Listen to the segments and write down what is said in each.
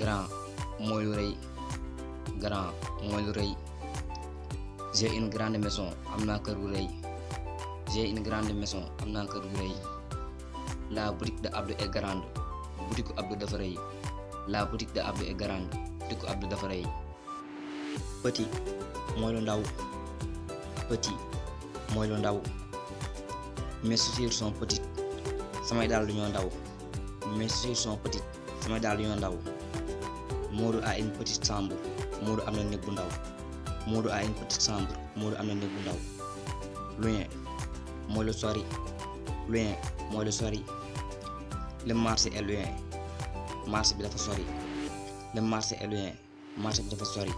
Grand mooy lu rëy. Grand mooy lu rëy. J'ai une grande maison, am naa kër gu rëy. J'ai une grande maison, am naa kër gu rëy. La boutique de Abdou est grande. Boutique Abdou dafa rëy. La boutique de Abdou est grande. Boutique Abdou dafa rëy. Petit mooy lu ndaw. Petit mooy lu ndaw. Mes chaussures sont petites. Samay daal ñoo ndaw. Mes chaussures sont petites. Samay daal ñoo ndaw. Modou a une petite chambre. Modou am na néeg bu ndaw. Modou a une petite chambre. Modou am na néeg bu ndaw. Loin mooy lu sori. Loin mooy lu sori. Le marché est loin. Marché bi dafa sori. Le marché est loin. Marché bi dafa sori.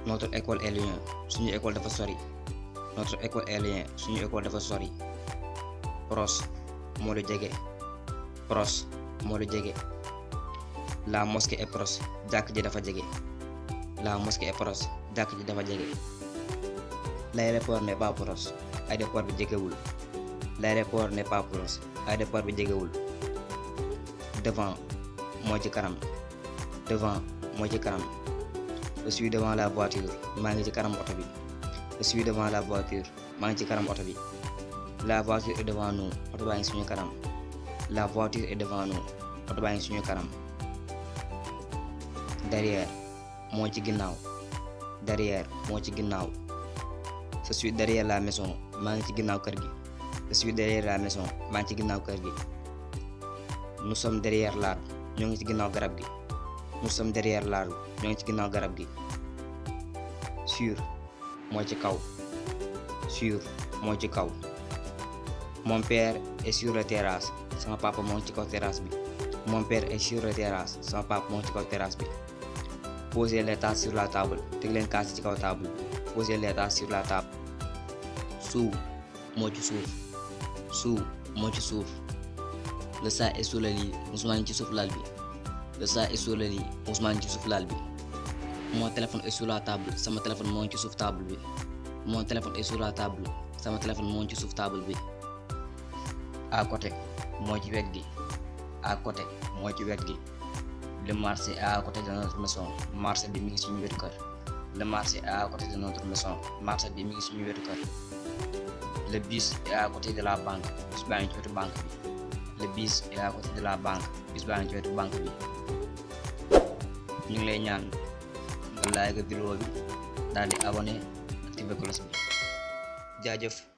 Notre école est loin. Suñu école dafa sori. Notre école est loin. Suñu école dafa sori. Proche mooy lu jege. Proche mooy lu jege. La mosquée est proche. Jàkk ji dafa jege. La mosquée est proche. Jàkk ji dafa jege. L'aéroport n'est pas proche. Aéroport bi jegewul. L'aéroport n'est pas proche. Aéroport bi jegewul. Devant moo ci kanam. Devant moo ci kanam. Je suis devant la voiture. Maa ngi ci kanam oto bi. Je suis devant la voiture. Maa ngi ci kanam oto bi. La voiture est devant nous. Oto baa ngi suñu kanam. La voiture est devant nous. Oto baa ngi suñu kanam. Derrière moo ci ginnaaw. Derrière moo ci ginnaaw. Je suis derrière la maison. Maa ngi ci ginnaaw kër gi. Je suis derrière la maison. Maa ngi ci ginnaaw kër gi. Nous sommes derrière l'arbre. Ñoo ngi ci ginnaaw garab gi. Nous sommes derrière l'arbre. Ñoo ngi ci ginnaaw garab gi. Sur moo ci kaw. Sur moo ci kaw. Mon père est sur la terrasse. Sama papa moo ngi ci kaw terrasse bi. Mon père est sur la terrasse. Sama papa moo ngi ci kaw terrasse bi. Posez les tasses sur la table. Teg leen kaas ci kaw table bi. Posez les tasses sur la table. Suuf moo ci suuf. Suuf moo ci suuf. Le chat est sur le lit. Ousmane ngi ci suuf lal bi. Le chat est sur le lit. Ousmane ngi ci suuf lal bi. Mon téléphone est sur la table. Sama téléphone moo ngi ci suuf table bi. Mon téléphone est sur la table. Sama téléphone moo ngi ci suuf table bi. À côté moo ci wet gi. À côté moo ci wet gi. Le marché est à côté de notre maison. Marché bi mi ngi suñu wetu kër. Le marché est à côté de notre maison. Marché bi mi ngi suñu wetu kër. Le bus est à côté de la banque. Bus baa ngi ci wetu banque bi. Le bus est à côté de la banque. Bus baa ngi ci wetu banque bi. ñu ngi lay ñaan nga like vidéo bi daal di abonné activer cloche bi jaajëf.